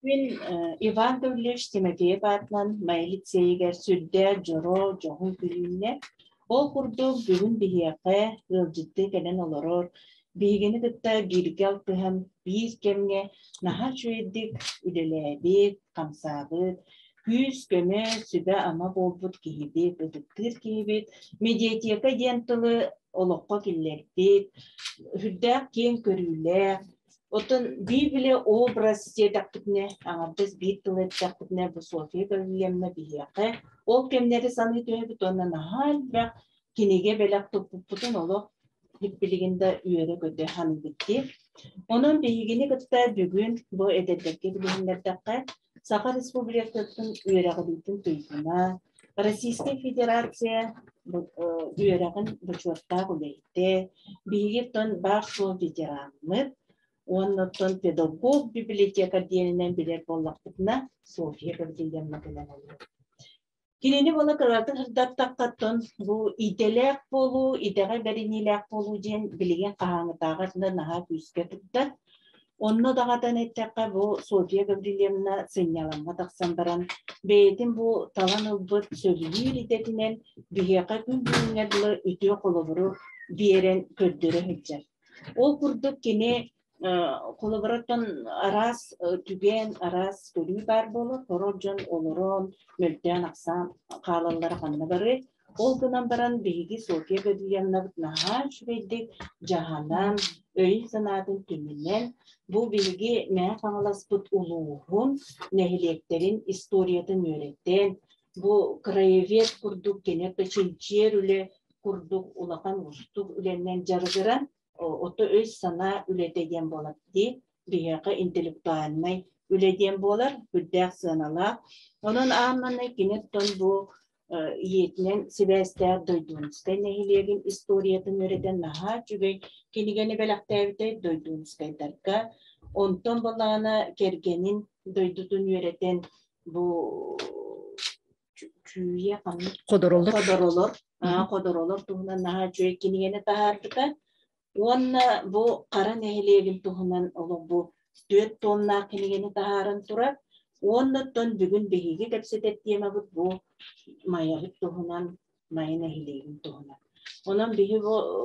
Мин Иван Гаврильевич Тимофеев аатынан Майа лицейигэр сүрдээх дьоро, дьоһун күлүүннэ. Ол курдук бүгүн биһиэхэ ыалдьыттыы кэлэн олорор, биһигини кытта бииргэ алтыһан биир кэмҥэ наһаа үчүгэйдик үлэлээбит, хамсаабыт, күүс-көмө, сүбэ-ама буолбут киһибит, ытыктыыр киһибит, медиатека диэн тылы олоххо киллэрбит, сүрдээх киэҥ көрүүлээх, Оттон Библия образ диэтэхпитинэ, аҥардас биир тылы эттэхпитинэ, бу Софья Гаврильевна биһиэхэ ол кэмнэри саныы түһэбит уонна наһаа элбэх кинигэ бэлэх туппуппутун олох билигин да үөрэ-көтө саныыбыт дии. Онон биһигини кытта бүгүн бу эдэрдэргэ билиһиннэрдэххэ, Саха Республикатын үөрэҕириитин туйгуна, Российскай Федерация үөрэҕин бочуоттаах үлэһитэ, биһиги оттон баар-суох ветераммыт уонна оттон педагог библиотекарь диэнинэн билэр буоллахпытына, Софья Гаврильевна кэлэн олорор. Кинини буола кыратык сырдаттаххаттан бу идэлээх буолуу, идэҕэ бэриниилээх буолуу диэн билигин хаһааҥҥытааҕар да наһаа күүскэ туттар. Онно даҕатан эттэххэ, бу Софья Гаврильевна сынньалаҥҥа тахсан баран, бэйэтин бу талан ылбыт сөбүлүүр идэтинэн биһиэхэ күн бүгүҥҥэ дылы үтүө холобуру биэрэн көрдөрө сылдьар. Ол курдук кини Холобуруттан араас түгэн, араас көрүү баар буолар. Сорох дьон олорон, мөлтөөн-ахсаан хаалаллара ханна барыай. Ол гынан баран биһиги Софья Гаврильевнабыт наһаа үчүгэйдик дьаһанан, өйүн-санаатын түмүнэн, бу биһиги Мэҥэ Хаҥаласпыт улууһун, нэһилиэктэрин историятын үөрэтэн, бу краевед курдук кини чинчийэр үлэ курдук улахан уустук үлэнэн дьарыгыран, ото өй-санаа үлэтэ диэн буолар дии, биһиэхэ интеллектуальнай үлэ диэн буолар, үрдээх сыаналаах. Онон аан маҥнай кини оттон бу ийэтинэн сибээстээх Дойдуунускай нэһилиэгин историятын үөрэтэн наһаа үчүгэй кинигэни бэлэхтээбитэ Дойдуунускайдарга. Онтон былаана кэргэнин дойдутун үөрэтэн бу Чүүйэ ханнык Ходоролор. Ходоролор, Ходоролор туһунан наһаа үчүгэй кинигэни таһаарбыта. Уонна бу Хара нэһилиэгин туһунан олох бу түөрт туомнаах кинигэни таһааран турар. Уонна оттон бүгүн биһиги кэпсэтэр темабыт бу Майабыт туһунан, Майа нэһилиэгин туһунан. Онон биһи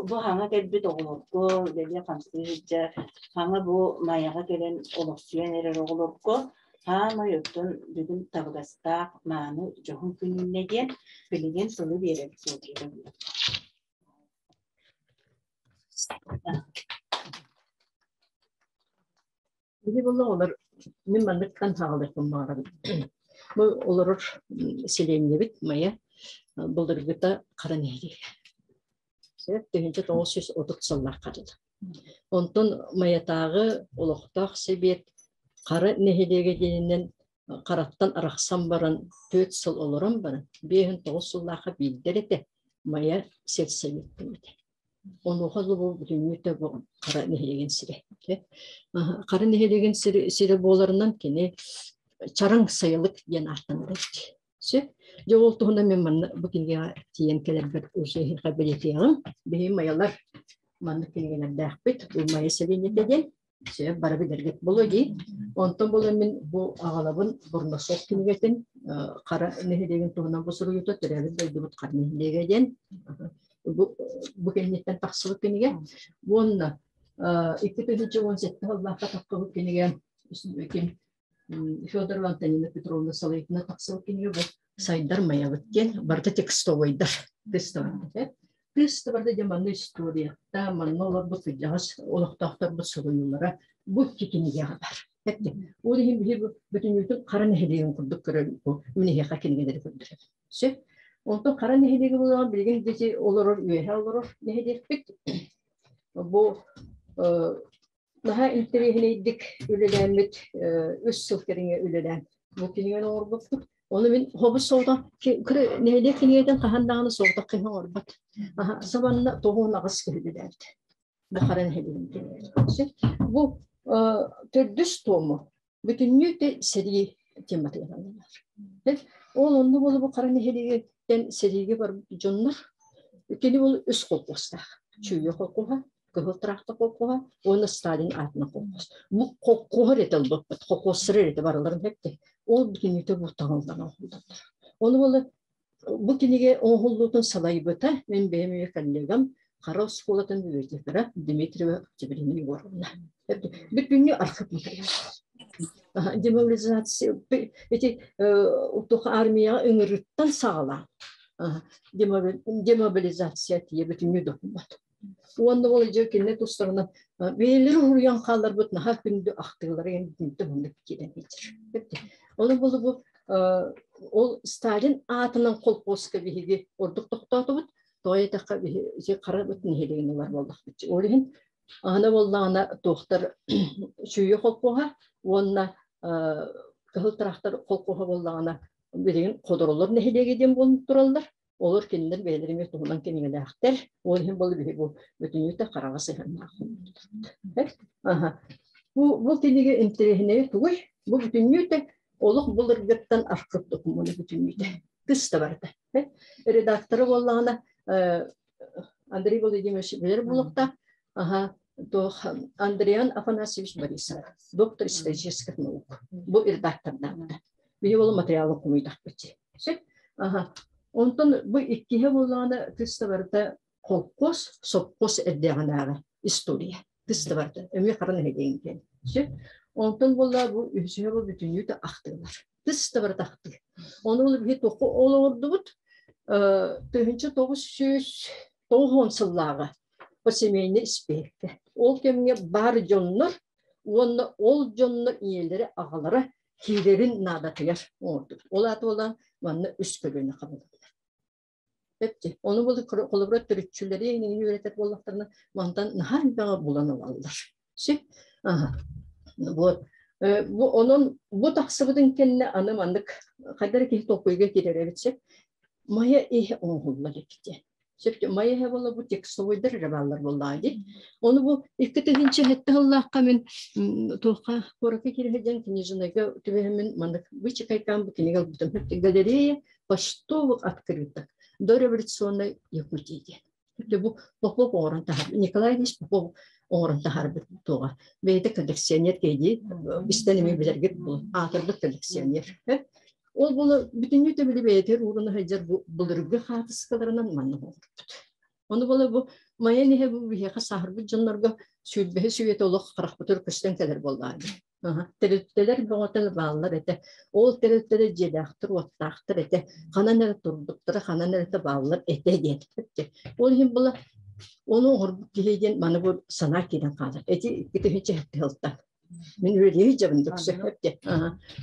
бу хаҥа кэлбит оҕолорго, үлэлии-хамсыы сылдьар, хаҥа бу Майаҕа кэлэн олохсуйан эрэр оҕолорго Хаамай оттон бүгүн табыгастаах мааны дьоһун күнүннэ диэн билигин сылы биэрэр суотуйар. Били буолла олор мин манныктан саҕалыахпын баҕарабын. Бу олорор сэлиэнньэбит Майа былыргыта Хара нэһилиэгэ. Сөп 1930 сыллаахха дылы. Онтон Майатааҕы олохтоох сэбиэт Хара нэһилиэгэ диэнинэн Хараттан арахсан баран түөрт сыл олорон баран 59 сыллаахха биирдэ эрэ этэ Майа сельсоветтэммитэ. Онуоха бу бүтүннүүтэ бу Хара нэһилиэгин сирэ. Хара нэһилиэгин сирэ буоларынан кини Чараҥ сайылык диэн ааттанар эбит. Сөп. Дьэ ол туһунан мин манна бу кинигэҕэ тиийэн кэлэрбэр уже эһиэхэ бэлиэтиэҕим. Биһи майалар маннык кинигэлэрдээхпит. Бу Майа сэлиэнньэтэ диэн. Сөп, бары билэргит буолуо дии. Онтон буолан мин бу аҕалабын Бурнашов кинигэтин Хара нэһилиэгин туһунан бу суруйуута төрөөбүт дойдубут Хара нэһилиэгэ диэн бу кэнниттэн тахсыбыт кинигэ. Уонна 2017 сыллаахха тахсыбыт кинигэ ким Федорова Антонина Петровна салайытына тахсыбыт кинигэ бу сайдар майабыт диэн барыта текстовойдар текстовойдар Тыас да барда диэн манна историята, манна олорбут кырдьаҕас олохтоохторбут суруйуулара бу икки кинигэҕэ баар. Ол иһин биһи бүтүннүүтүн хара нэһилиэгин курдук көрөн бу мин эһиэхэ кинигэлэри көрдөрөбүн. Сөп. Онтон хара нэһилиэги булаҕын билигин дьэ олорор үөһэ олорор нэһилиэкпит. Бу наһаа интэриэһинэйдик үлэлээммит үс сыл кэриҥэ үлэлээн бу кинигэни оҥорбуппут. Ону мин хобус соҕотох нэһилиэк кинигэтин хаһан даҕаны соҕотох киһи оҥорбот. Сабанна 98 киһи үлэлээбит. Бу хара нэһилиэгин кинигэтэ. Бу төрдүс туому бүтүннүү сэрии тематыгар ананар. Ол онно буолу бу хара нэһилиэгиттэн сэриигэ барбыт дьоннор кини ол үс холкуостаах. Чүүйэ холкуоһа. Кыһыл трактор колхоһа уонна Сталин аатынан колхоз. Бу колхоһор этэ ылбыппыт, колхозтар эрэ барыларын эпти. Ол бүтүннүүтэ бу таҥыллан оҥоһуллар. Ону буола бу кинигэ оҥоһуллуутун салайбыта мин бэйэм үйэ коллегам Хара оскуолатын библиотекара Дмитриева Октябрина Егоровна. Бүтүннүү архив материал. Демобилизация ити туох армияҕа ыҥырыттан саҕалаан демобилизация тиийэ бүтүннүү документ. Уонна ол дьэ кинини тустарынан бэйэлэри уруйан хаалларбыт наһаа күндү ахтыылары бүтүннүү муннук киирэн иһэр. Ону булу бу ол Сталин аатынан колхозка биһиги ордук тохтоотубут. Тоҕо диэтэххэ биһиги хара быт нэһилиэгин ылар буоллахпыт. Ол иһин аны буоллаҕына туохтар Чүүйэ холкуоһа уонна Кыһыл трактор холкуоһа буоллаҕына билигин Ходоролор нэһилиэгэ диэн буолан тураллар. Олор кинилэр бэйэлэрин эмиэ туһунан кинигэлээхтэр. Ол иһин буолла биһиги бу бүтүннүүтэ хараҕа сыһыаннаах. Аха. Бу кинигэ интэриэһинэйэ тугуй? Бу бүтүннүүтэ олох былыргыттан архыып докумуона бүтүннүүтэ. Кыс да барыта. Редакторы буоллаҕына Андрей Владимирович билэр буолуохтаах. Аха, туох Андриан Афанасьевич Борисов, доктор исторических наук. Бу редактордаабыта. Биһи ол материалы хомуйдахпыт. Сөп? Аха. Онтон бу иккиһэ буоллаҕына кыыс барыта холкуос, сопхуос эрдээҕинээҕи история. Кыыс барыта эмиэ хара нэһилиэгин диэн. Сөп? Онтон буолла бу үһүсүһэ бу бүтүннүүтэ ахтыылар. Тыс да барыта ахтыы. Ону ол биһи туохха олоҕурдубут? 1990 сыллааҕы по семейный испиэккэ. Ол кэмҥэ баар дьоннор уонна ол дьоннор ийэлэрэ аҕалара киирэрин наадатыгар оҥордубут. Ол аата буолан манна үс көлүөнэ хабыллар. Эпти. Ону бұл холобура төрүччүлэри эҥин үөрэтэр буоллахтарына мантан наһаа элбэҕи булан ылаллар. Сөп? Аха. Вот. Бу онон бу тахсыбытын кэннэ аны маннык хайдах киһи толкуйга киирэр эбит сөп. Мая иһэ оҥоһуллар эбит. Сөп мая иһэ буолла бу текстовойдар эрэ бааллар буоллаҕа дии. Ону бу 2007 сыллаахха мин туохха куоракка киирэ сылдьан книжнайга түбэһэммин маннык бычыкайкаан бу кинигэ ылбытым. Галерея почтовых открыток дореволюционной Якутии диэн. Бу Попов оҥорон таһаар Николай Ильич Попов оҥорон таһаарбыт туоҕа. Бэйэтэ коллекционер киһи истэн эмиэ билэргит бу аатырбыт коллекционер. Ол була бүтүннүү төбүлү бэйэтигэр ууруна сылдьар бу былыргы хаатыскаларынан манна оҥорбут. Ону була бу майан иһэ бу биһиэхэ сааһырбыт дьоннорго сүүрбэһи сүйэтэ олох харахпытыгар көстөн кэлэр буоллаҕа дии. Тэрилтэлэр бөҕөтө бааллар этэ. Ол тэрилтэлэр дьиэлээхтэр, уоттаахтар этэ. Ханан эрэ турбуттара, ханан эрэ бааллар этэ диэн. Ол иһин була ону оҥорбут киһи диэн маны бу санаа киирэн хаалар. Эти 2007 сылтан. Мин үлэлии сылдьабын дөксө.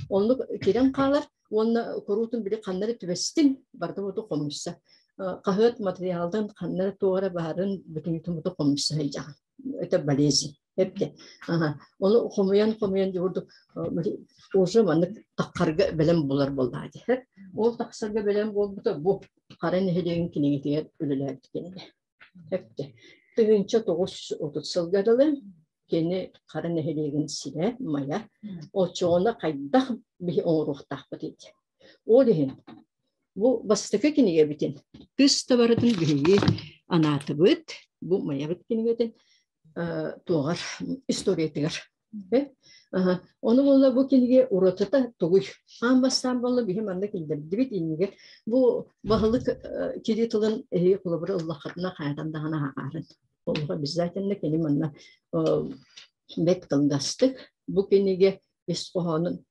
Оннук киирэн хаалар уонна куруутун били ханна эрэ түбэстин барыта буту хомуйса. Хаһыат материалдан ханна эрэ туох эрэ баарын бүтүннүүтүн буту хомуйса сылдьаҕын. Это болезнь. Эпте. Ага. Ону хомуйан-хомуйан дьуурдук уже маннык таххарга бэлэм булар буоллаҕа дии. Ол тахсарга бэлэм буолбута бу Хара нэһилиэгин кинигэтигэр үлэлээбит кинигэ. Эпте. 1930 сылга дылы кини Хара нэһилиэгин сирэ, мая. Оччоҕуна хайдах биһи оҥоруохтаахпыт ити. Ол иһин бу бастакы кинигэбитин тыс да барытын биһиги анаатыбыт. Бу майабыт кинигэтин туоҕар историятыгар. Ону буолла бу кинигэ уратыта тугуй? Аан бастаан буолла биһи манна киллэрдибит иннигэр. Бу баһылык кири тылын эһиги холобура ыллаххытына хайатан даҕаны ааҕарын. Олох обязательно кини манна бэт кылгастык бу кинигэ ис хоһоонун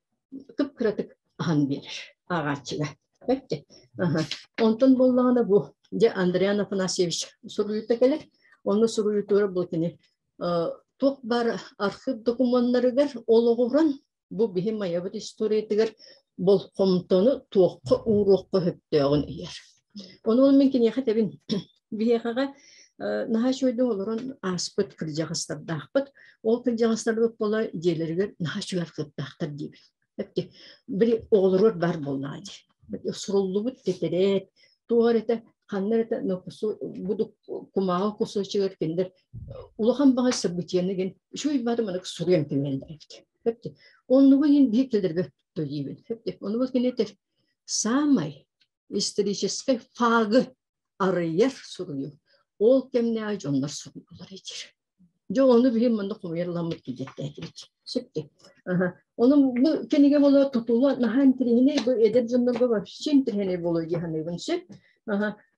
кып-кыратык аһан биэрэр ааҕааччыга. Онтон буоллаҕына бу дьэ Андриан Афанасьевич суруйуута кэлэр. Онно суруйуутугар бу кини туох баар архыып докумуоннарыгар олоҕуран бу биһи майабыт историятыгар болҕомтону туохха ууруохха сөптөөҕүн ыйар. Ону ол мин киниэхэ этэбин биһиэхэҕэ наһаа үчүгэйдик олорон ааспыт кырдьаҕастардаахпыт. Ол кырдьаҕастарбыт буола дьиэлэригэр наһаа үчүгэй архыыптаахтар диибин. Били оҕолоругар баар буоллаҕа дии. Суруллубут тэтэрээт, туох эрэ ханна эрэ кумааҕы кусочегар кинилэр улахан баҕа событиены гин үчүгэй баары манык суруйан кэлэллэр эбит. Оннугу иһин биир кэлэргэ төлүүбүн. Ону бу кини этэр самай историческай фагы арыйар суруйуу. Ол кэмнээҕи дьоннор суруйуулар этир. Дьэ ону биһи манна хомуйарламмыт кидиэттээтибит. Сөптө. Ону бу кинигэ буола тутула наһаа интириэһинэй бу эдэр дьоннорго вообще интириэһинэй буолуо дии саныыбын сөп.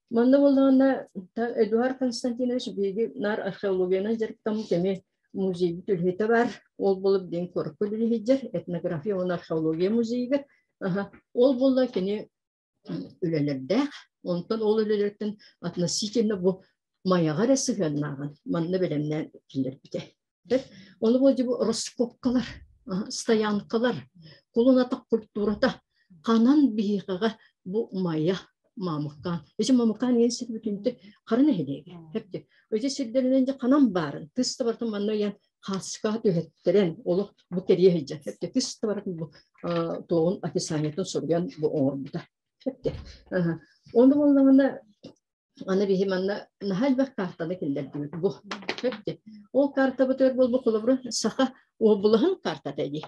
Манна буоллаҕына Эдуард Константинович биһиги наар археологиянан дьарыктаммыт эмиэ музейбыт үлэһитэ бар. Ол буолуп диэн куоракка үлэлиһиддьэр этнография уонна археология музейыгар. Ол буолла кини үлэлэрдээх. Онтон ол үлэлэртэн относительно бу Майаҕа эрэ сыһыаннааҕын манна бэлэмнээн киллэрбитэ. Ону бу бу раскопкалар, стоянкалар, кулун атах культурата ханан биһиэхэҕэ бу Майа Мамыкаан. Ити Мамыкаан диэн сир бүтүнтэ хара нэһилиэгэ. Хэпти. Ити сирдэринэн дьэ ханан баарын, тыс да барытын манна ыйан хааска түһэттэрэн олох бу кэрийэ сылдьар. Хэпти тыс да барытын бу туоҕун описаниетын суруйан бу оҥорбута. Хэпти. Ону буоллаҕына Аны биһи манна наһаа элбэх картаны киллэрдибит бу. Сөп Ол картабытыгар буолбут холобура саха уобулаһын картата дии.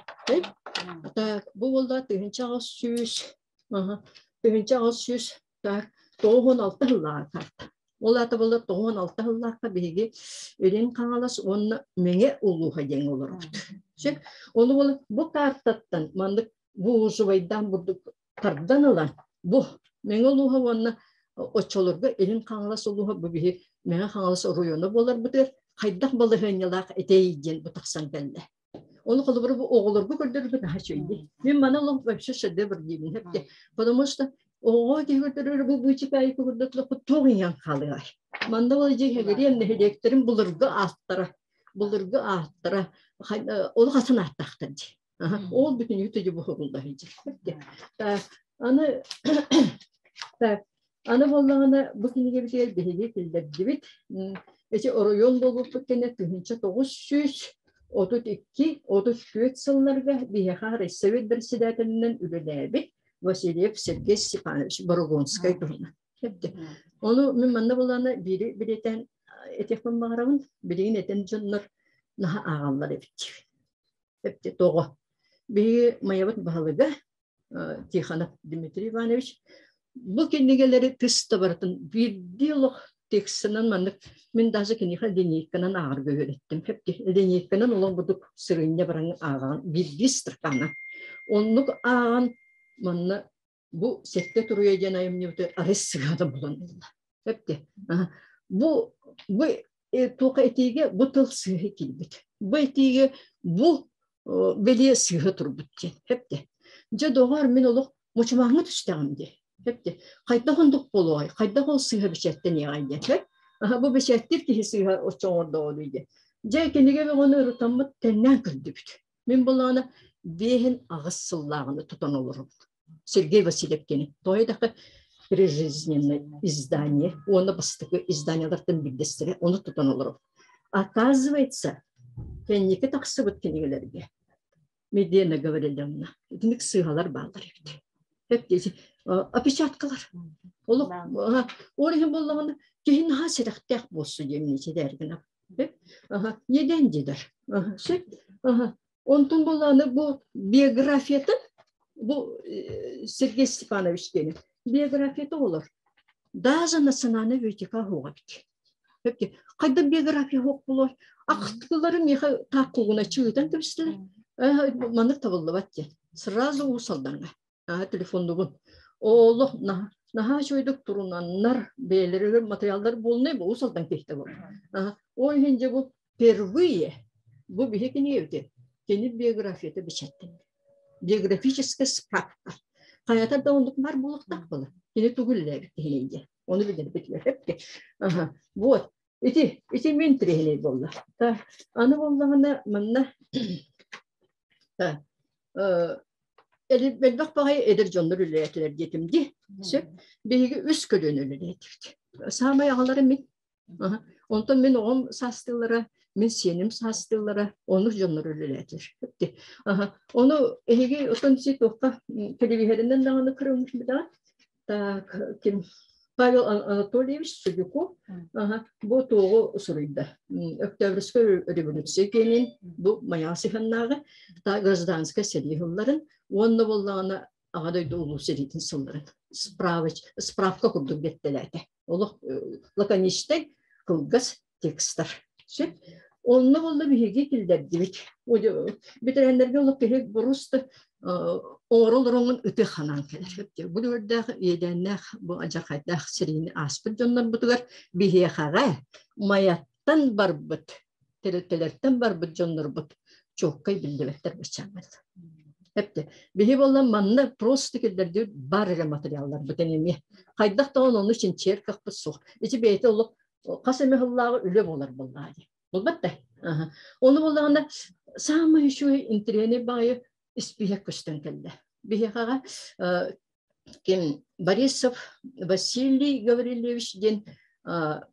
Так, бу буолла 1800 1800 так 96 сыллааҕы карта. Ол аата буолла 96 сыллаахха биһиги Илин Хаҥалас уонна Мэҥэ улууһа диэн олоробут. Сөп. Ону буолла бу картаттан маннык буужубайдаан бурдук тардан ылан бу Мэҥэ улууһа уонна оччолорго Илин Хаҥалас улууһа бу биһи Мэҥэ Хаҥалас оройуона буоларбытыгар хайдах балаһыанньалаах этэй диэн бу тахсан кэллэ. Ону холобура бу оҕолорго көрдөрбүт наһаа үчүгэй. Мин маны олох вообще шедевр диибин эпте. Потому что оҕоҕо киһи көрдөрөр бу быычыкаайы көрдөрөр туох иҥэн хаалыай. Манна ол дьиэ кэгириэн нэһилиэктэрин былыргы ааттара былыргы ааттара олох атын ааттаахтар дии. Ол бүтүнүү түдьү буһурулла сылдьар. Аны так, аны буоллаҕына бу кинигэбитигэр биһиги киллэрдибит. Эти оройуон буолбуппут кэннэ 1932-34 сылларга биһиэхэ райсовет председателинэн үлэлээбит Васильев Сергей Степанович Борогонскай туһунан. Ону мин манна булаана биири билиэтээн этиэхпин баҕарабын. Билигин этэн дьоннор наһаа ааҕаллар эбит. Тоҕо? Биһиги Майабыт баһылыга Тихонов Дмитрий Иванович бу кинигэлэри тыс да барытын биирдии олох текстынан маннык мин даже киниэхэ линейканан ааҕарга үөрэттим. Линейканан олох будук сырыынньа баран ааҕан биирдии строканан. Оннук ааҕан манна Бу Сэттэ туруйа диэн айымньыбыты арыс сыһыана булан ылла. Эпти. Бу бу туоха этиигэ бу тыл сыыһа киирбит. Бу этиигэ бу бэлиэ сыыһа турбут диэн. Эпти. Дьэ доҕор мин олох мучумааҥҥа түстэҕим дии. Эпти. Хайдах ондук буолуой? Хайдах ол сыыһа бэчээттэниэҕэй диэн. Бу бэчээттиир киһи сыыһа оччоҥордоҕо дии. Дьэ кинигэ бөҕөнү ырытаммыт тэннээн көрдүбүт. Мин булаана биэһин аҕыс сыллааҕыны тутан олоробут. Сергей Васильев кини. Тоҕо диэтэххэ прижизненное издание уонна бастакы изданиелартан биирдэстэрэ ону тутан олоробут. Оказывается, кэнники тахсыбыт кинигэлэргэ Медена Гаврильевна итинник сыыһалар бааллар эбит. Опечаткалар. Олох ол иһин буоллаҕына киһи наһаа сэрэхтээх буолсу диэн миэсэлээргин Неден дедер. Онтон буллааны бу биографията бу Сергей Степанович диэн биографията олор. Даже национальный библиотека хуга бит. Хайда биография хук булор. Ахтылары меха таккугуна чыытан кэбистилер. Маннык табыллыбат диэн. Сразу уусалданга. Телефоннубун. Олох наһаа үчүгэйдик турунаннар бэйэлэригэр материаллар буолнай бу уус-алдан киһитэ буолар. Ол иһин дьэ бу впервые бу биһи кинигэбитин кини биографията бэчээттэннэ. Биографическая справка. Хайата да оннук бар буолуохтаах буолар. Кини тугу үлэлээбит киһи диэн. Ону билэрбит Ага. Вот. Ити, ити мин тириһинэй буолла. Аны буоллаҕына манна Элбэх баҕайы эдэр дьоннор үлэлээтилэр диэтим дии. Сөп. Биһиги үс көлүөнэ үлэлээтибит. Саамай аҕалара мин. Онтон мин оҕом саастыылара, мин сиэним саастыылара, оннук дьоннор үлэлээтилэр. Ону эһиги отон си туохха телевизорынан даҕаны көрөммүт Так, ким Павел Анатольевич Судюков бу туоҕу суруйда. Октябрьскай революция кэнин бу Майаҕа сыһыаннааҕы та гражданскай сэрии сылларын уонна буоллаҕына Аҕа дойду улуу сэриитин сылларын справоч справка курдук биэртэлээтэ. Олох лаконичнай кылгас текстар. Сөп. Онно болла биһиги киллэрдибит. Бэтэрээннэргэ олох киһи просто оҥоро олороҥҥун ытыах ханаан кэлэр. Бу дүөрдээх иэдээннээх бу адьархайдаах сэриини ааспыт дьоннорбутугар биһиэхэҕэ Майаттан барбыт тэрилтэлэртэн барбыт дьоннорбут чуолкай биллибэттэр баччааммыт. Эпте. Биһи буолла манна просто киллэрдибит бар эрэ материалларбытын эмиэ. Хайдах даҕаны ону чинчийэр кыахпыт суох. Ити бэйэтэ олох хас эмэ сыллааҕы үлэ буолар буоллаҕа дии. Буолбат да? Ону буоллаҕына саамай үчүгэй интэриэһинэй баҕайы испииһэк көстөн кэллэ. Биһиэхэҕэ ким Борисов Василий Гаврильевич диэн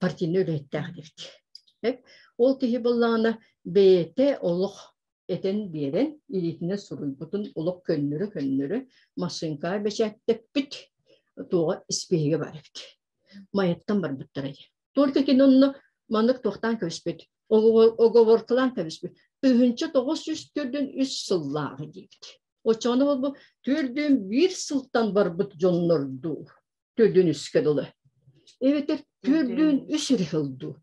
партийнай үлэһиттээх диэбит. Ол киһи буоллаҕына бэйэтэ олох этэн биэрэн илиитинэн суруйбутун олох көннөрө-көннөрө массыыҥкаҕа бэчээттэппит туоҕа испииһэгэ баар эбит. Майаттан барбыттара. Только кини онно маннык туохтаан кэбиспит, оговоркалаан кэбиспит. 1943 сыллааҕы диэбит. Оччоҕуна ол бу 41 сылтан барбыт дьоннордуу 43-кэ дылы. Эбэтэр 43 эрэ сылдуу.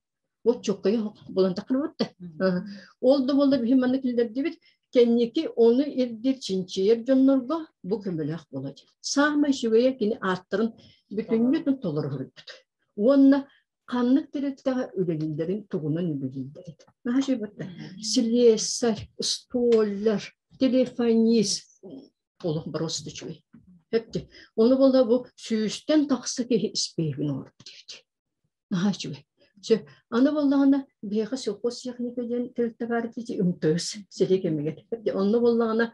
Вот чоккайы булан таххырбыт да. Ол да буоллар биһи маннык киллэрдибит. Кэнники ону ирдиир чинчийэр дьоннорго бу көмөлөөх буолар. Саамай үчүгэйэ кини ааттарын бүтүннүүтүн толоро сылдьыбыт. Уонна ханнык тэрилтэҕэ үлэлииллэрин тугунан үлэлииллэрин. Наһаа үчүгэй Слесарь, столяр, телефонист олох просто үчүгэй. Эпти. Ону буолла бу сүүстэн тахса киһи испиэһин оҥорбут эбит. Наһаа үчүгэй. Сөп. Аны буоллаҕына биһиэхэ сельхозтехника диэн тэрилтэ баар ити МТС сэрии кэмигэр. Онно буоллаҕына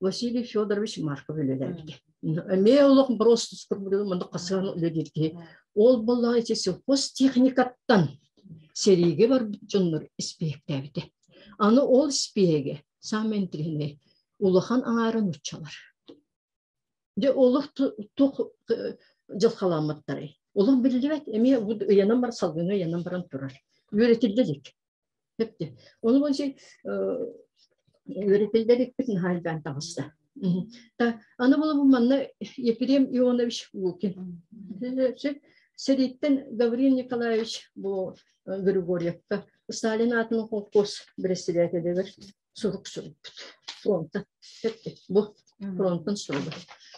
Василий Федорович Марков үлэлээбитэ. Эмиэ олох просто маннык хасыһан үлэлиир киһи. Ол буоллаҕына ити сельхозтехникаттан сэриигэ барбыт дьоннор испиэһэктээбитэ. Аны ол испиэһэгэ саамай интэриэһинэй улахан аҥаара нууччалар. Дьэ олох туох дьылҕаламмыттарай? Олох биллибэт, эмиэ бу ыйанан бар салгыҥҥа ыйанан баран турар. Үөрэтиллэ илик. Эпти. Ону бу үөрэтиллэ иликпит наһаа элбээн таҕыста. Та аны була бу манна Ефрем Ионович Лукин. Сэрииттэн Гаврил Николаевич бу Григорьевка Сталин аатынан холкуос бэрэссэдээтэлигэр сурук суруйбут. Фронтан. Бу фронтан суруга.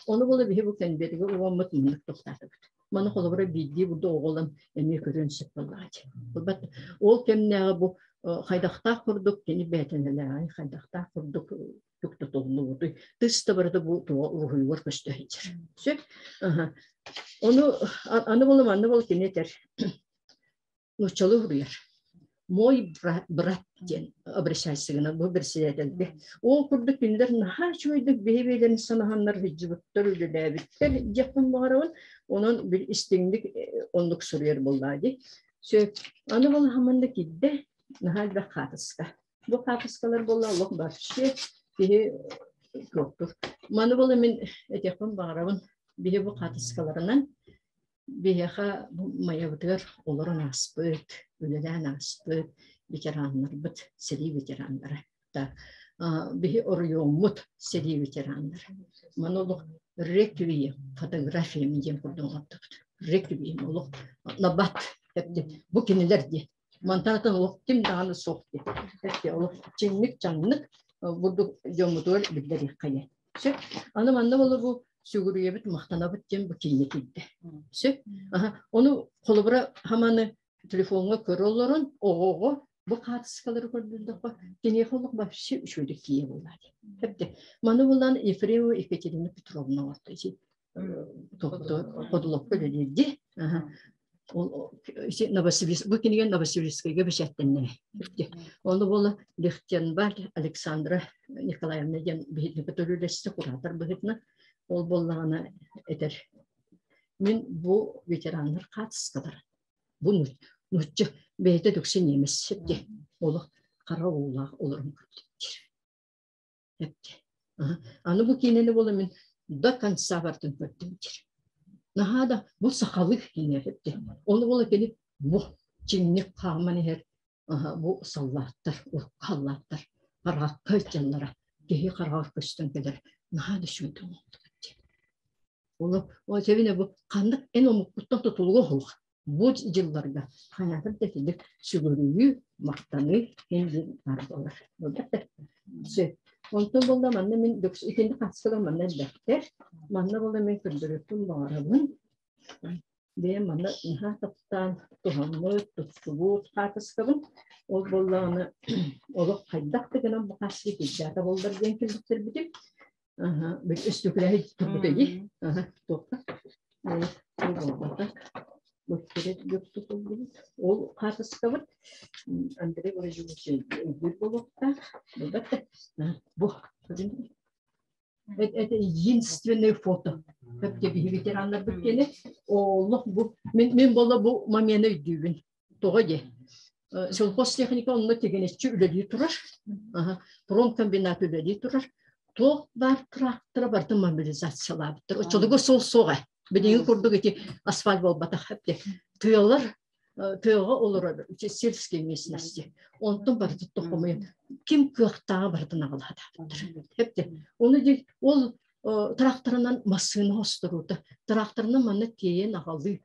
Ону була биһи бу кэнбиэригэ уоммут маннык тохтаатыбыт. Маны холобура биирдии бурда оҕолон эмиэ көрүөн сөп буоллаҕа. Булбат ол кэмнээҕи бу хайдахтаах курдук кини бээтинэлээҕи хайдахтаах курдук туктатыллубутуй тыс да барыта бу туга уруһуйугар көстө сылдьар. Сөп. Ону аны була манна бол кини этэр нууччалыы суруйар. Мой брат диэн обращайся гына бу председательгэ. Ол курдук кинилэр наһаа үчүгэйдик биһи-биһилэрин санаһаннар сылдьыбыттар, үлэлээбиттэр диэхпин баҕарабын. Онон бил истиҥник оннук суруйар буоллаа дии. Сөп. Аны ол хаманда киирдэ наһаа элбэх хаатыска. Бу хаатыскалар буолла олох вообще киһи туохтур. Маны буола мин этиэхпин баҕарабын. Биһи бу хаатыскаларынан Биһиэхэ бу Майабытыгар олорон ааспыт, үлэлээн ааспыт ветераннарбыт, сэрии ветераннара. Так, биһи оройуоммут сэрии ветераннара. Маны олох реквием фотографиями диэн курдук оҥордубут. Реквием олох набат бу кинилэр диэн. Мантан атын олох ким даҕаны суох диэн. Олох чиҥник-чаҥнык бурдук дьоммутугар биллэриэххэ диэн. Сөп. Аны манна буолла бу сүгүрүйэбит, махтанабыт диэн бу киинэ киирдэ. Сөп. Аха. Ону холобура хаманы телефоҥҥа көрө олорон оҕоҕо бу хаартыскалары көрдөрдөххө киниэхэ олох вообще үчүгэйдик тиийэ буоллаа дии. Сөп. Маны булан Ефремова Екатерина Петровна оҥорто. Ходулопка үлэлиирди. Ол Новосибирск, бу кинигэ Новосибирскайга бэчээттэннэ. Ону буола Лихтенбаль Александра Николаевна диэн биһиги үлэсти куратор быһыытынан ол буоллаҕына этэр. Мин бу ветераннар хаатыскалара. Бу нуучча бэйэтэ дөксө немец дии. Олох хара уулаах олорон көрдүк. Аны бу киинэни буола мин до конца бартын көрдүм диир. Наһаа да бу сахалыы киинэ эбит. Ону буола кини бу чиҥник хааман иһэр бу саллааттар, урукку халлааттар хараҕакка сылдьаллара киһи хараҕар көстөн кэлэр наһаа да үчүгэй оҥоһуллубут диэн. Ол ол тэбинэ бу ханнык эн омуккуттан тутулуга суох. Бу дьылларга хайаатар да итинник сүгүрүйүү, махтаныы иһин диэн баар буолар. Сөп. Онтон буолла манна мин итинник хаачыстыбалар манна элбэхтэр. Манна буолла мин көрдөрүөхпүн баҕарабын. Бэйэм манна наһаа таптаан туһаммыт, туттубут хаартыскабын. Ол буоллаҕына олох хайдах да гынан бу хаачыстыба кирдээтэ буоллар диэн кэлбиттэрбитим. Өстүкүлэһи турбута дии. Туохха? Ол хаартыскабыт Андрей Владимирович өйдүүр буолуохтаах. Бу это единственное фото. Хөпте биһи ветераннарбыт кини. Олох бу мин болла бу момены өйдүүбүн. Тоҕо диэ? Сельхозтехника онно тигинэччи үлэлии турар. Промкомбинат үлэлии турар. Туох баар трактора барытын мобилизациялаабыттар. Оччолорго суол суоҕа. Билиҥҥи курдук ити асфальт буолбатах. Тыалар тыаҕа олорор сельские местности. Онтон барыта тохомуйан ким кыахтааҕа барытын аҕалаатаабыттар. Хепте. Оны ол тракторынан массыына осторута. Тракторынан манна тиэйэн аҕалыы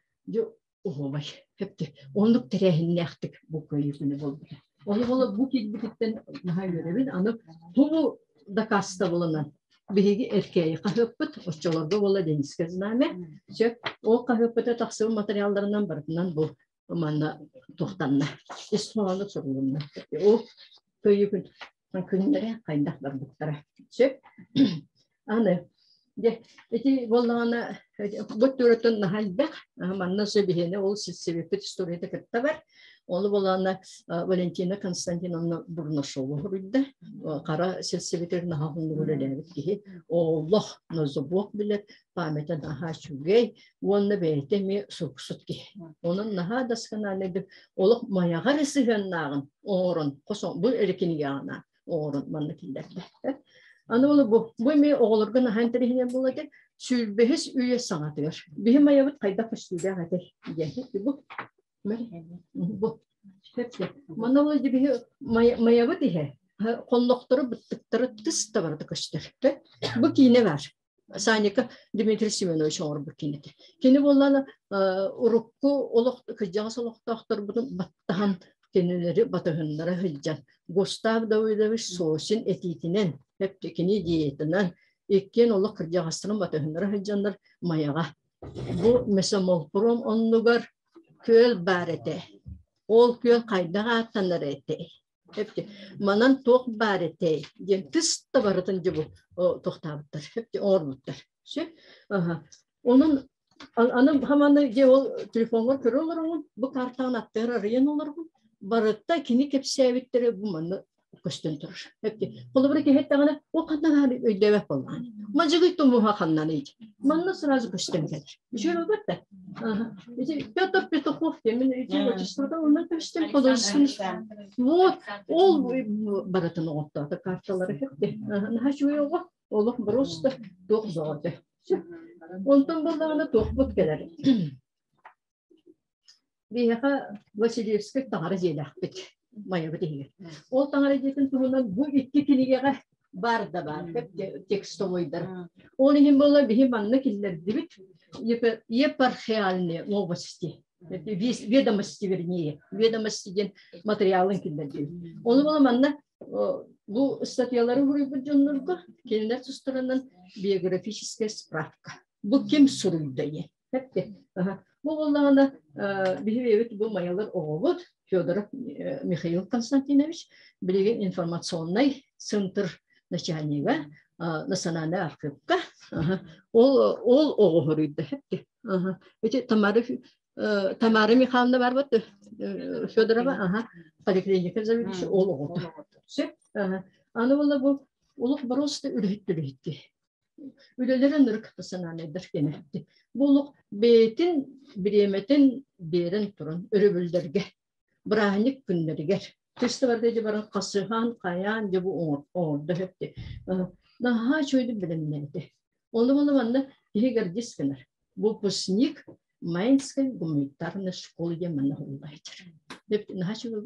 Оһуобай. Хэпти. Оннук тэрээһиннээхтик бу кыайыы күнэ буолбута. Ону буола бу киирбититтэн наһаа үөрэбин. Аны бу дакаастабылынан биһиги Эркээйи хаһыаппыт, оччолорго буола Ленинское знамя, сөп. Ол хаһыаппыта тахсыбыт материалларынан барытынан бу манна туохтанна. Ис хоһооно сурулунна. Ол кыайыы күн күннэрэ хайдах барбыттара. Сөп. Аны дьэ ити буоллаҕына бу түөртөн наһаа элбэх. Манна сөбүһүнэ ол силсибиппит историята кытта бар. Ону буоллаҕына Валентина Константиновна Бурнашова суруйда. Хара силсибитигэр наһаа уһуннук үлэлээбит киһи. Олох нозобуок билэр, памята наһаа үчүгэй уонна бэйэтэ эмиэ суруксут киһи. Онон наһаа доскональнайдык олох майаҕа эрэ сыһыаннааҕын оҥорон бу эрэ кинигэҕэ оҥорон манна киллэрдэ. Аны ол бу бу эмиэ оҕолорго наһаа интэриэһинэй буолла этэ. Сүүрбэһис үйэ саҥатыгар. Биһи майабыт хайдах көстүүлээх этэй диэн. Бу бу Манна ол биһи майабыт иһэ хоннохтору быттыктары тыс да барыта көстөр. Бу киинэ бар. Саника Дмитрий Семенович оҥорбут кинитэ. Кини буоллаана урукку олох кырдьаҕас олохтоохторбутун баттаһан кинилэри батыһыннара сылдьан Густав Давыдович Сосин этиитинэн кини идеятынан иккиэн олох кырдьаҕастарын батыһыннара сылдьаннар Майаҕа бу Месомолпром оннугар күөл баар этэ. Ол күөл хайдах ааттанар этэй? Эпти манан туох баар этэй диэн тыс да барытын дьэ бу тохтаабыттар эпти оҥорбуттар сөп аха онон аны хаманы дьэ ол телефоҥҥар көрө олороҥун бу картаҕын аттыгар арыйан олоргун барыта кини кэпсээбиттэрэ бу манна көстөн турар эпти холобура киһи эттэҕинэ ол ханна өйдөөбөт буоллаҕын мадьыгый тумуһа ханнаный манна сразу көстөн кэлэр үчүгэй буолбат да Петр Петухов диэн ити отчествота онно көстөн художественный вот ол барытын оҕоттоото карталары хэпти наһаа үчүгэй оҕо олох просто туох зоҕото онтон буоллаҕына туохпут кэлэр биһиэхэ Василевскай таҥара дьиэлээхпит Майабыт иһигэр ол таҥара дьиэтин туһунан бу икки кинигэҕэ бар да бар текстовойдар. Ол иһин буолла биһи манна киллэрдибит епархиальные новости ведомости вернее ведомости диэн материалын киллэрдибит. Ону буола манна бу статьялары суруйбут дьоннорго кинилэр тустарынан биографическая справка. Бу ким суруйда диэн. Бу буоллаҕына биһиги бу майалар оҕобут Федоров Михаил Константинович билигин информационнай центр начальнига национальный архивка ол ол оҕо хоруйда эти Тамара Тамара Михайловна бар вот Федорова ага поликлиника заведующий ол оҕото сөп аны буолла бу олох просто үлэһит үлэһитти Үлэлэрин ырык санаанайдар кэмэхти. Бу олох бэйэтин бириэмэтин биэрэн туран өрөбүллэргэ, бырааһынньык күннэригэр фестивальга дьэ баран хасыһан, хайаан дьэ бу оҥордо сөптө. Наһаа үчүгэйдик бэлэмнээтэ. Онно буолла манна киһи гордись гынар. Выпускник Майнской гуманитарной школы диэн манна уһуллааччар. Наһаа үчүгэй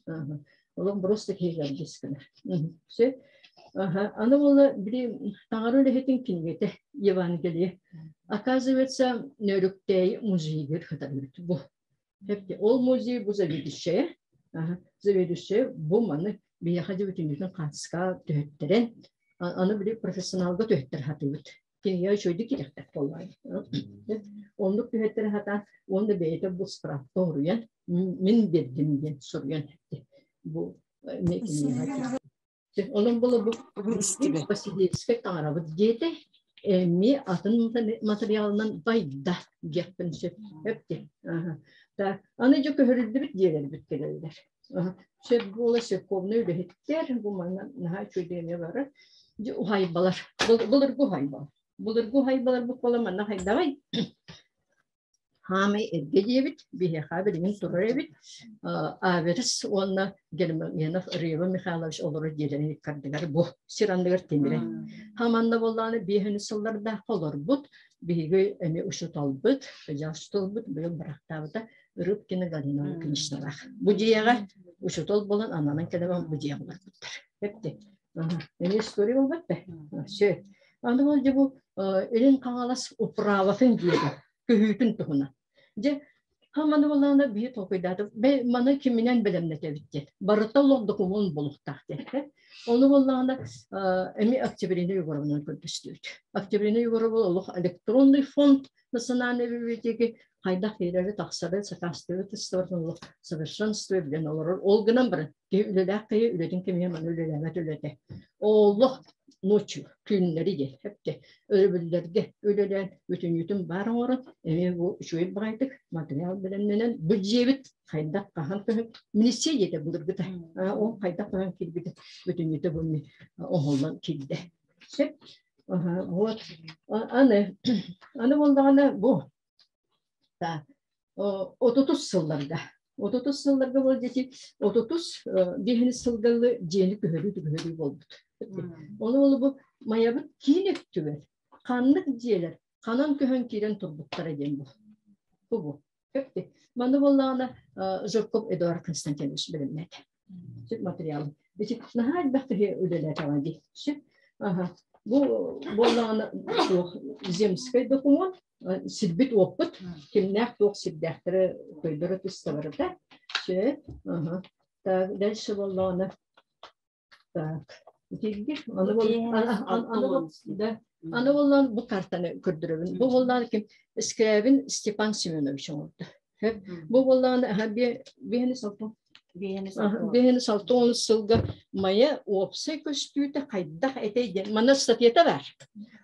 да. Олох просто киһи гордись гынар. Все. Аны буолла били таҥара үлэһитин кинигэтэ Евангелие. Оказывается, Нөрүктээйи музейыгар кытарбыт бу. Хепти ол музей бу заведующая, заведующая бу маны биһиэхэ дьэ бүтүннүүтүн хаатыска түһэттэрэн, аны били профессионалга түһэттэр хатыыбыт. Кинигэ үчүгэйдик кириэхтээх буоллаҕа. Оннук түһэттэрэ хатаан уонна бэйэтэ бу справка оруйан мин биэрдим диэн суруйан бу Онон була бу Василевскай таҥарабыт диэтэ эмиэ атын материалынан байда диэхпин сөп. Өптө. Аны дьэ көһөрүллүбүт дьиэлэрбит кэлэллэр. Сөп буола церковнай үлэһиттэр бу манна наһаа үчүгэй эмиэ барар. Дьэ уһайбалар. Былыргы уһайбалар. Былыргы уһайбалар бу буола манна хайдаҕый? Хаамай эргэ диэбит, биһиэхэ билигин турар эбит. Аверс уонна Гермогенов Рева Михайлович олорор дьиэлэрин иккардыгар бу сир анныгар тимирэ. Хаманна буоллаҕына биэһини сыллардаах олорбут, биһиги эмиэ учууталбыт, учууталбыт быйыл бырахтаабыта Рыбкина Галина Лукиничналаах. Бу дьиэҕэ учуутал буолан ананан кэлэн бу дьиэҕэ олорбуттар. Эпти. Эмиэ история буолбат да? Сөп. Аны ол дьэ бу Илин Хаҥалас управатын дьиэтэ көһүүтүн туһунан. Дьэ, хаманы буоллаҕына биһи толкуйдаатым. Бэ маны киминэн бэлэмнэтэбит диэн. Барыта олох докумуон буолуохтаах диэн. Ону буоллаҕына эмиэ Октябрина Егоровнаны көрдөстүбүт. Октябрина Егорова олох электронный фонд национальной библиотеки хайдах киирэри тахсары сакаастыыры тыстыбатын олох совершенстве билэн олорор. Ол гынан баран киһи үлэлээх киһи үлэтин кэмигэр маны үлэлээбэт үлэтэ. Олох ночью күннэри диэн эпте өрөбүллэргэ үлэлээн бүтүннүүтүн баар оҥорон эмиэ бу үчүгэй баҕайытык материал бэлэмнэнэн бу дьиэбит хайдах хаһан көһөн милиция дьиэтэ былыргыта ол хайдах хаһан киирбитэ бүтүннүүтэ бу оҥоһуллан киирдэ сөп вот аны аны буоллаҕына бу отутус сылларга отутус сылларга буол дьити отутус биэһини сылгалы дьиэни көһөрүү көһөрүү буолбут ону ол бу майабыт киин өттүгэр ханнык дьиэлэр ханан көһөн киирэн турбуттара диэн бу бу бу Маны буоллаҕына Жирков Эдуард Константинович бэлэмнээтэ. Сүп материалы. Ити наһаа элбэх киһи үлэлээтэҕэ дии. Сүп. Аха. Бу буоллаҕына суох земскэй документ сирбит уоппут кимнээх туох сирдээхтэрэ көйдөрө түстэ барыта. Сүп. Аха. Так, дальше буоллаҕына Так, итирги аны да аны буоллаан бу картаны көрдөрөбүн. Бу буоллаан ким Скрябин Степан Семенович оҥордо. Бу буоллаан биэни салтон биэни салтон сылга Майа уопсай көстүүтэ хайдах этэй диэн манна статьята бар.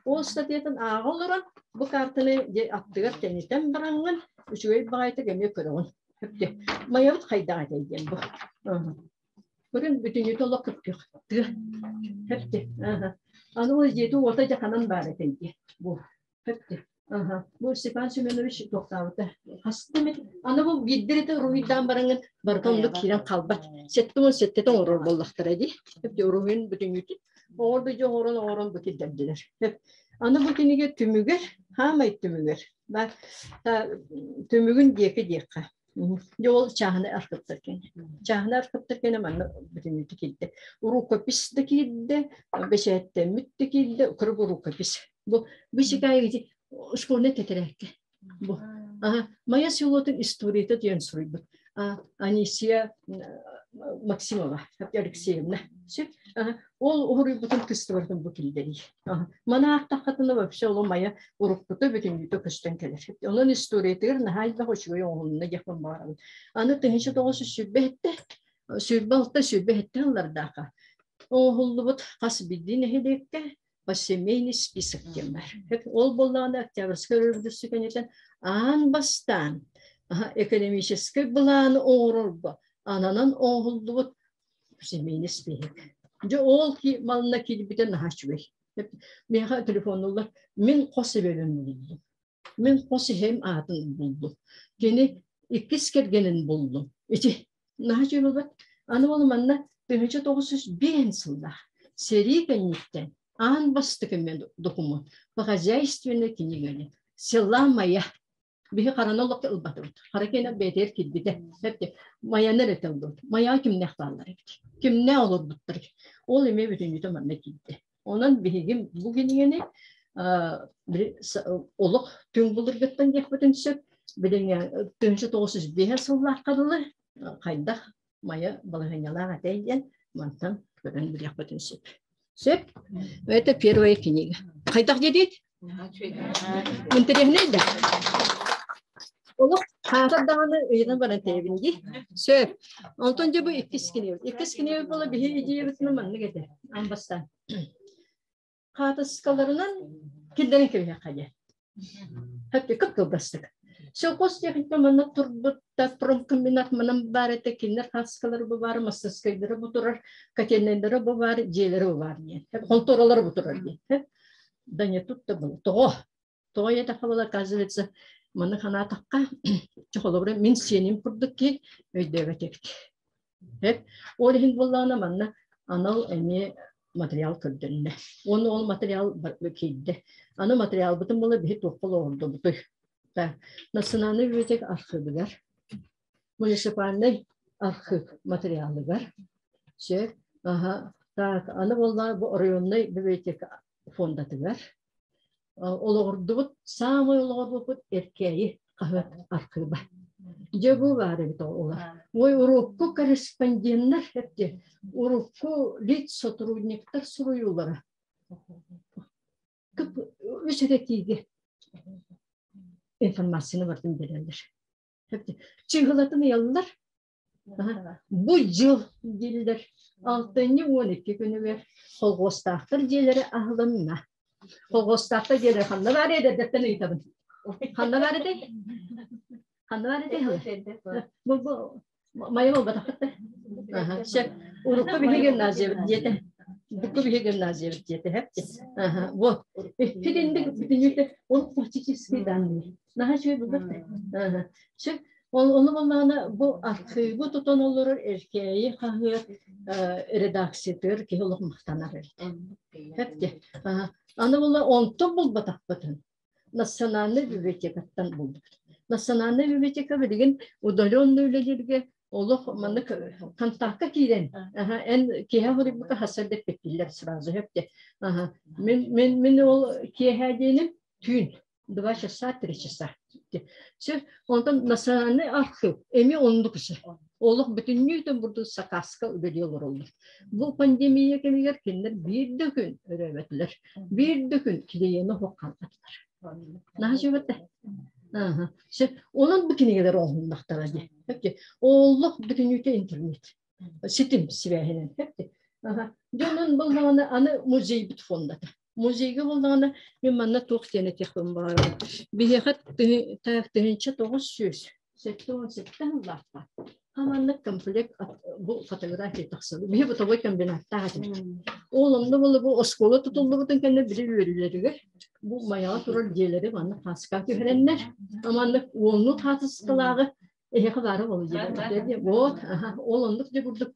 Ол статьятын ааҕа олорон бу картаны аттыгар тэнитэн бараҥҥын үчүгэй баҕайытык эмиэ көрөҕүн. Майабыт хайдах этэй диэн бу. Көрүн бүтүннүүтэ олох күппүөх тыа. Хэпти. Аны ол дьиэтэ уота дьаханан баар этэ дии. Бу. Хэпти. Бу Степан Семенович туохтаабыта. Хаста эмит. Аны бу биирдэр этэ уруһуйдаан бараҥын барыта оннук киирэн хаалбат. Сэттэ сэттэтэ оҥорор буоллахтара дии. Хэпти уруһуйун бүтүннүүтүн оҥорду дьэ оҥорон оҥорон бу киллэрдилэр. Аны бу кинигэ түмүгэр, хаамай түмүгэр, түмүгүн диэки диэххэ. Дьэ ол чааһынай архыыптар кэнэ. Чааһынай архыыптар кэнэ манна бүтүннүүтэ киирдэ. Рукопись да киирдэ, бэчээттэммит да киирдэ, кыргы рукопись. Бу бу ити школьнай тэтэрээккэ. Бу. Ага, моя селотын историята диэн суруйбут. Анисия Максимова Алексеевна. Ол уһуруйбутун кыстыбартын бу киллэрии. Маны аахтаххытына вообще ол майа уруккута бүтүннүүтэ көстөн кэлэр. Онон историятыгар наһаа элбэх үчүгэй оҥоһулунна диэхпин баҕарабын. Аны 1927 26 27 сыллардаахха оҥоһуллубут хас биирдии нэһилиэккэ посемейный список диэн бар. Ол буоллаҕына Октябрьскай революция кэнниттэн аан бастаан экономическай былааны оҥорорго ананан оҥоһуллубут семейный список. Дьэ ол малына киирбитэ наһаа үчүгэй. Миэхэ телефоннулар мин хос эбэбин буллум. Мин хос иһэм аатын буллум. Кини иккис кэргэнин буллум. Ити наһаа үчүгэй буолбат. Аны ол манна 1905 сыллаах сэрии кэнниттэн аан бастакы мен документ по хозяйственной книга села моя Биһи хараны олохто ылбатыбыт. Хара киэнэ бэйэтигэр киирбитэ. Эпти майаны эрэ ылбыт. Майаҕа кимнээх бааллар эбит. Кимнээх олорбуттар. Ол эмиэ бүтүннүүтэ манна киирдэ. Онон биһиги бу кинигэни олох түҥ былыргыттан диэхпитин сөп. Билиҥҥэ 1905 сыллаахха дылы хайдах Майа балаһыанньалаах этэй диэн мантан көрөн билиэхпитин сөп. Сөп? Это первая книга. Хайдах диэдиит? Интэриэһинэй да? Олох хаатар даҕаны ыйынан баран тэйэбин дии. Сөп. Онтон дьэ бу иккис кинигэбит. Иккис кинигэбит буола биһи идеябытынан маннык этэ. Аан бастаан. Хаатыскаларынан киллэрэн кэбиһиэххэ диэн. Хэппи кып-кылгастык. Сельхозтехника манна турбутта, промкомбинат манан баар этэ, кинилэр хаатыскалара бу баар, мастарскайдара бу турар, котельнайдара бу баар, дьиэлэрэ бу баар диэн. Хонтуоралара бу турар диэн. Да не тут-то было. Тоҕо? Тоҕо ийэтэххэ буола, оказывается, маны ханаатахха, холобура, мин сиэним курдук ки өйдөөбөт эбит. Ол иһин буоллаҕына манна анал эмиэ материал көрдөрүннэ. Уонна ол материал киирдэ. Аны материалбытын буола биһи туохха олоҕурдубутуй? Национальный библиотека архыыбыгар, муниципальный архыып материалыгар, сөп, аха, так, аны буоллаҕына бу районный библиотека фондатыгар олоҕурдубут, саамай олоҕурбуппут Эркээйи хаһыат архыыба. Дьэ бу баар эбит олар. Ой, урукку корреспонденнар эпти, урукку лиц-сотрудниктар суруйуулара. Кып үс этиигэ информацияны бартын береллер. Чыыһылатын ыйаллар, Бу дьыл дииллэр алтынньы 12 күнүгэр колхуостаахтар дьиэлэрэ аһылынна. Колхуостаахтар дьиэлэрэ ханна баар эдэрдэттэн ыйытабын. Ханна баар этэй? Ханна баар этэй? Бу бу майа буолбатахпыт да. Сөп. Урукку биһи гимназиябыт диэтэ. Урукку биһи гимназиябыт диэтэ. Ага, вот. Фитинник бүтүннүүтэ ол фактические данные. Наһаа үчүгэй булбат да. Сөп. Ол ону буоллаҕына бу архыыбы тутан олорор Эркээйи хаһыат редакциятыгар киһи олох махтанар эбит. Эпти. Аны була онтон булбатахпытын национальнай библиотекаттан булдубут. Национальнай библиотека билигин удаленный үлэлииргэ олох маннык контакка киирэн эн киэһэ хоруйбука хасар дэппиттиллэр сразу эпти. Мин мин мин ол киэһэ диэним түүн 2 часа, 3 часа. Все, онтон национальный архив эми оннук ise. Олох бүтүннүүтүн бурдук сакааска үлэлии олороллор. Бу пандемия кэмигэр кинилэр биир да күн өрөөбөтүлэр. Биир да күн клиени хоққаллатылар. Наһаа үчүгэй Ага. Онон бу кинигэлэр оҥоһуннахтара дии. Олох бүтүннүүтэ интернет. Ситим сибээһинэн. Ага. Дьонун буллаҕына аны музейбит фондата. Музейга буоллаҕына мин манна туох диэн этиэхпин баҕарабын. Биһиэхэ 1977 сыллаахха хаманнык комплект бу фотография тахсыбыт. Биһи бытовой комбинаттаах этибит. Ол онно буолла бу оскуола тутуллубутун кэннэ били үөрүүлэригэр бу майаҕа турар дьиэлэри манна хааска түһэрэннэр маннык уоннуу хаатыскалааҕы эһиэхэ баара буолуо диэн. Вот, ол оннук дьэ курдук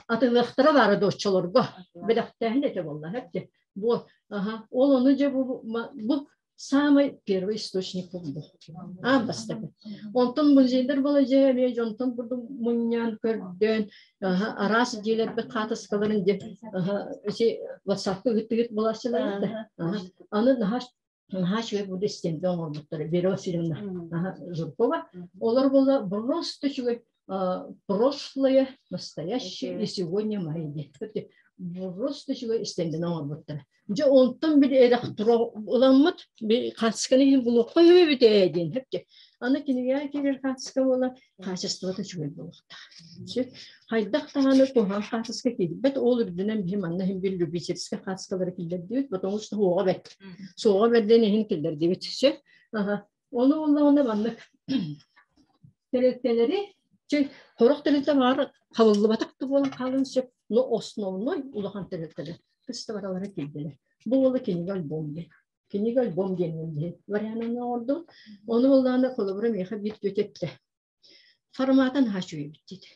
атыылыахтара баара доччолорго бэлэхтээһин этэ буолла эпти. Вот, ага, ол ону дьэ бу бу самый первый источник бу. Аан бастакы. Онтон музейдар буола дьэ эмиэ дьонтон бурдук мунньан көрдөөн араас дьиэлэрбит хаатыскаларын дьэ ити WhatsApp-ка ыыттыгыт буолааччылар да. Аны наһаа Наһаа үчүгэй буду стенде оҥорбуттара Вера Васильевна Жиркова. Олор буола просто үчүгэй прошлое, настоящее и сегодня мои диэн. Просто үчүгэй стендени оҥорбуттара. Дьэ онтон били эрэх тура ыламмыт хаачысканы иһин булуохха үһү ээ диэн хэпчэ. Аны кинигэ киирэр хаачыска буола хаачыстыбата үчүгэй буолуохтаах. Хайдах даҕаны куһаҕан хаачыска киирбэт, ол үрдүнэн биһи манна иһин бир любительскай хаачыскалары киллэрдибит, потому что суоҕа бэрт. Суоҕа бэрдин иһин киллэрдибит. Все. Ага. Ону буоллаҕына маннык тэрилтэлэри сорох тэрилтэ баар хабыллыбатах да буолан хаалын сөп, но основной улахан тэрилтэлэр кыстыбаралара киирдилэр. Бу уола кинигэ альбом диэн. Кинигэ альбом диэн диэн варианын оҥордум. Ону буоллаҕына холобура миэхэ биир түөтэ эттэ. Форматын наһаа үчүгэй диэтэ.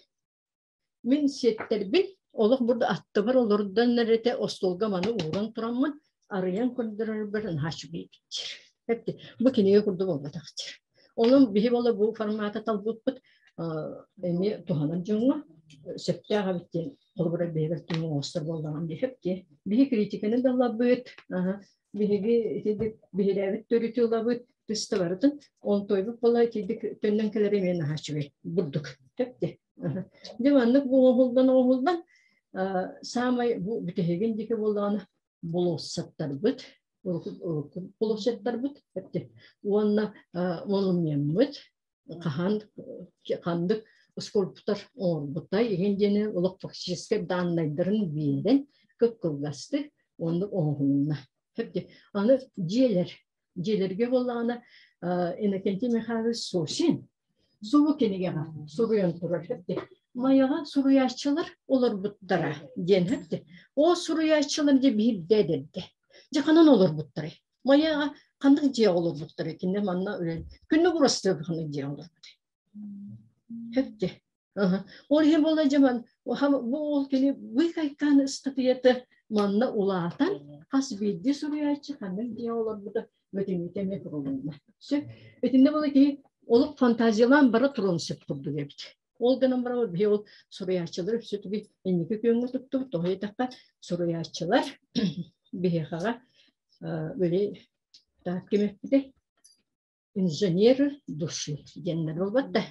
Мин сиэттэрбин олох бурду аттыбар олордон эрэтэ остуолга маны ууран тураммын арыйан көрдөрөрбөр наһаа үчүгэй диир. Эпти бу кинигэ курдук буолбатах диир. Онон биһи бола бу формата талбыппыт эмиэ туһанар дьоҥҥо сөптөөх эбит диэн холобура бэйэбэр түмүк оҥостор буоллаҕым диэхэп дии. Биһи критиканы да ылабыт. Биһиги итидик биһирээбит төрүтү ылабыт, тыста барытын. Онтойбут була итидик төннөн кэлэр эмиэ наһаа үчүгэй. Бурдук. Төп де. Дьэ маннык бу оҥоһуллан оҥоһуллан саамай бу бүтэһигин диэки буоллаҕына болуоссаттарбыт болуоссаттарбыт уонна монумеммыт хаһан ханнык скульптор оҥорбутай иһин диэни олох фактическай дааннайдарын биэрэн кып-кылгастык оннук оҥоһулунна. Аны дьиэлэр дьиэлэргэ буоллаҕына Иннокентий Михайлович Сосин субу кинигэҕэ суруйан турар Майаҕа суруйааччылар олорбуттара диэн хэпти. Ол суруйааччылар дьэ биирдэ эдэрдэ. Дьэ ханан олорбуттарай? Майаҕа ханнык дьиэ олорбуттарай? Кинилэр манна үлэ күннүк урастыыр ханнык дьиэ олорбутай? Хэпти. Ол иһин буолла дьэ бу ол кини быыкайкаан ыстатыйата манна улаатан хас биирдии суруйааччы ханнык дьиэ олорбута бүтүннүүтэ эмиэ курулунна. Сөп. Итиннэ буола киһи олох фантазиялаан бара туруон сөп курдук эбит. Ол гынан баран биһи ол суруйааччылар үксүтүгү инники күөҥҥэ туттубут. Тоҕо диэтэххэ суруйааччылар биһиэхэҕэ били так ким эппитэй? Инженер души диэннэр буолбат да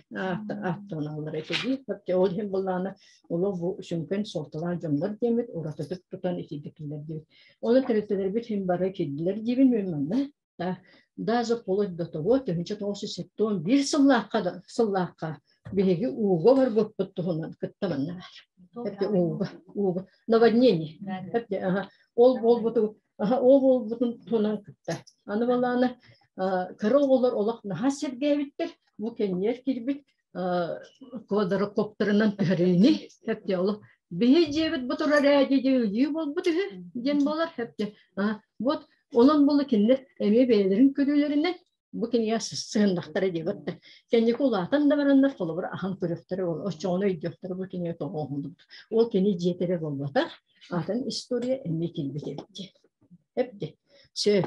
ааттаналлар этэ дии. Ол иһин былаана олох бу сүҥкэн суолталаах дьоннор диэммит уратытык тутан итийдикилэр диэбит. Оны тэрилтэлэрбит иһин бары киирдилэр диибин мен манна. Да, даже вплоть до того, 1971 сыллаахха сыллаахха биһиги ууга барбыппыт туһунан кытта манна бар. Эпте ууга, ууга. Наводнение. Эпте, ага. Ол болбуту Ол буолбутун туһунан кытта. Аны балаана кыра оҕолор олох наһаа сэргээбиттэр. Бу кэнниэр киирбит квадрокоптерынан түһэриини хэпте олох биһи дьиэбит бу турар ээ дии ыйыы буолбут үһү диэн буолар хэпте вот онон була кинилэр эмиэ бэйэлэрин көрүүлэринэн бу кинигэ сыһыннахтара диэбэттэр. Кэнники улаатан да бараннар холобур ахан көрүөхтэрэ ол оччоҕуна өйдүөхтэрэ бу кинигэ тоҕо оҥоһуллубут. Ол кини дьиэтэрэ буолбатах, атын история эмиэ киирбит эбит. Эпти. Сөп.